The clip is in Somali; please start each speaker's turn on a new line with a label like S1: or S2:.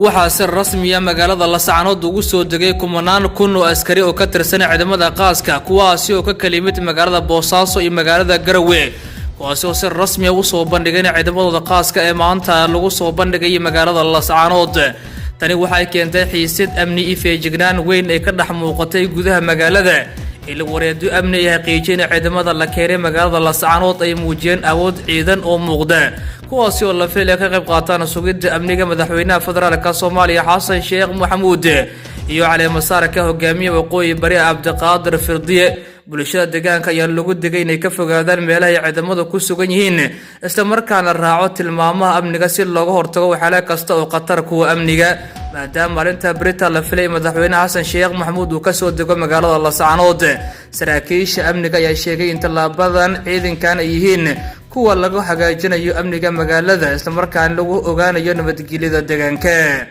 S1: Waxaa si rasmiya magaalada Lascanood ugu soo degay kumanaan kun oo askari oo ka tirsan ciidamada qaaska, kuwaasi oo ka kala yimid magaalada Boosaaso iyo magaalada Garowe, kuwaasi oo si rasmiya usoo bandhigay ciidamadooda qaaska ee maanta lagu soo bandhigay magaalada Lascanood. Tani waxay keentay xiisad amni iyo feejignaan weyn ay ka dhex muuqatay gudaha magaalada. Ilo wareedyo amni ay xaqiijiyeen ciidamada la keenay magaalada Lascanood ay muujiyeen awood ciidan oo muuqda, kuwaasi oo la filaya ka qayb qaataan sugidda amniga madaxweynaha federaalka Soomaaliya Xasan Sheekh Maxamuud iyo caleemasaarka hogaamiye Waqooyi Bari Cabdiqaadir Firdiye. Bulshada deegaanka ayaa lagu digay inay ka fogaadaan meelaha ay ciidamadu ku sugan yihiin, islamarkaana raaco tilmaamaha amniga si looga hortago waxyaala kasta oo khatar kuwa amniga, maadaama maalinta brita la filay madaxweyne Xasan Sheekh Maxamuud uu kasoo dego magaalada Lascanood. Saraakiisha amniga ayaa sheegay in tallaabadan ciidankan ay yihiin kuwa lagu hagaajinayo amniga magaalada, islamarkaana lagu ogaanayo nabadgelyada deegaanka.